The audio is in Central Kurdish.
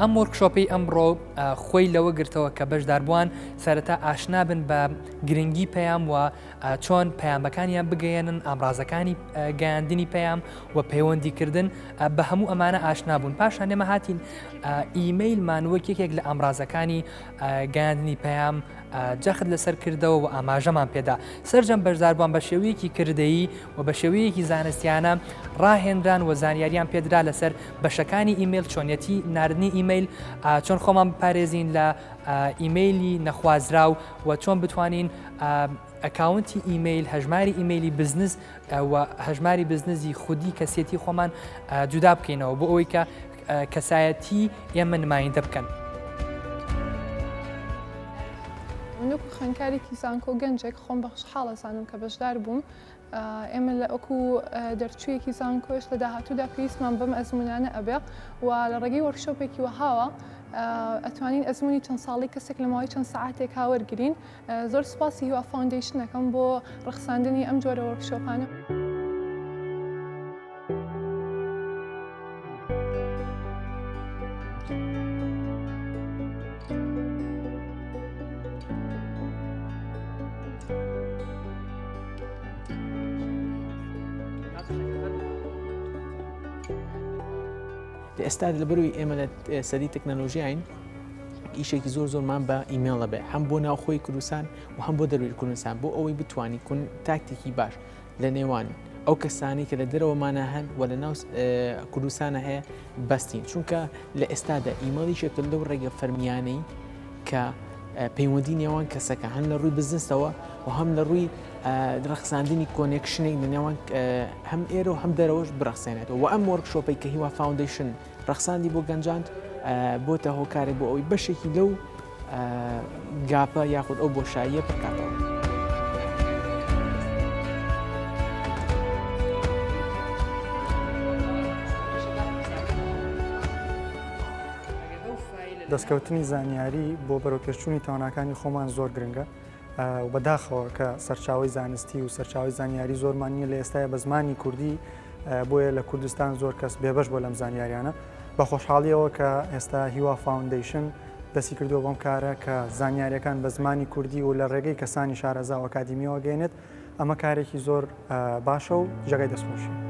ئەم وۆرکشۆپەی ئەمڕۆ خۆی لەوە گرتەوە کە بەشداربووان سەرەتا ئاشنا بن بە گرنگی پەیام و چۆن پەیامەکانیان بگەیەنن، ئامرازەکانی گەیاندنی پەیام و پەیوەندیکردن بە هەموو ئەمانە ئاشنا بوون. پاشان ئێمە هاتین ئیمەیلمان وەک یەکێک لە ئامرازەکانی گەیاندنی پەیام جەخت لەسەر کردەوە و ئاماژەمان پێدا. سەرجەم بەشداربووان بە شێوەیەکی کردەیی و بە شێوەیەکی زانستیانە ڕاهێنران و زانیاریان پێدرا لەسەر بەشەکانی ئیمەیل، چۆنیەتی ناردنی ئیمەیل، چۆن خۆمان بپارێزین لە ئیمەیلی نەخوازراو و چۆن بتوانین ئەکاونتی ئیمەیل، هەژماری ئیمەیلی بزنس و هەژماری بزنزی خودی کەسێتی خۆمان جودا بکەینەوە بۆ ئەوەی کە کەسایەتی ئێمە نمایندە بکەن. من وەکو خوێندکارێکی زانکۆ گەنجێک خۆم بە خۆشحاڵ ئەزانم کە بەشدار بووم. ئێمە لە وەکو دەرچوویەکی زانکۆش لە داهاتوودا پێویستمان بەم ئەزموونانە ئەبێ و لە ڕێگەی وۆرکشۆپێکی وەهاوە ئەتوانین ئەزموونی چەند ساڵی کەسێک لە ماوەی چەند سەعاتێکا وەرگرین. زۆر سوپاسی هیوا فاوندەیشن ئەکەم بۆ ڕەخساندنی ئەم جۆرە وۆرکشۆپانە. لە ئێستا لەبەروی ئێمە لە سەدی تەکنەلۆژیاین ئیشێکی زۆر زۆرمان بە ئیمێڵ ئەبێ هەم بۆ ناوخۆی کوردستان و هەم بۆ دەروی کوردستان بۆ ئەوەی بتانی contact ێکی باش لە نێوان ئەو کەسانی کە لە دەرەوەمانە هەن و لە ناو کوردستانە هەیە بەستین چونکە لە ئێستادا ئیمێڵ یەکێکە لەو ڕێگە فەرمیانەی کە پەیوەندی نێوان کەسەکە هەم لە ڕووی بزنسەوە و هەم لە ڕووی ڕەخساندنی connection ێک لە نێوان هەم ئێرە و هەم دەرەوەش بڕەخسێنێتەوە و ئەم workshop ەی کە هیوا فاوندەیشن ڕەخساندی بۆ گەنجان بۆتە هۆکارێک بۆ ئەوەی بەشێکی لەو gap ە یاخود ئەو بۆشاییە پڕکاتەوە. دەستکەوتنی زانیاری بۆ بەرەوپێشچوونی تواناکانی خۆمان زۆر گرنگە و بەداخەوە کە سەرچاوەی زانستی و سەرچاوەی زانیاری زۆرمان نییە لە ئێستایا بە زمانی کوردی بۆیە لە کوردستان زۆر کەس بێبەش بۆ لەم زانیاریانە بە خۆشحاڵیەوە کە ئێستا هیوا فاوندەیشن دەستی کردووە بەم کارە کە زانیاریەکان بە زمانی کوردی و لە ڕێگەی کەسانی شارەزا و ئەکادیمیەوە گەێنێت ئەمە کارێکی زۆر باشە و جێگای دەستخۆشی.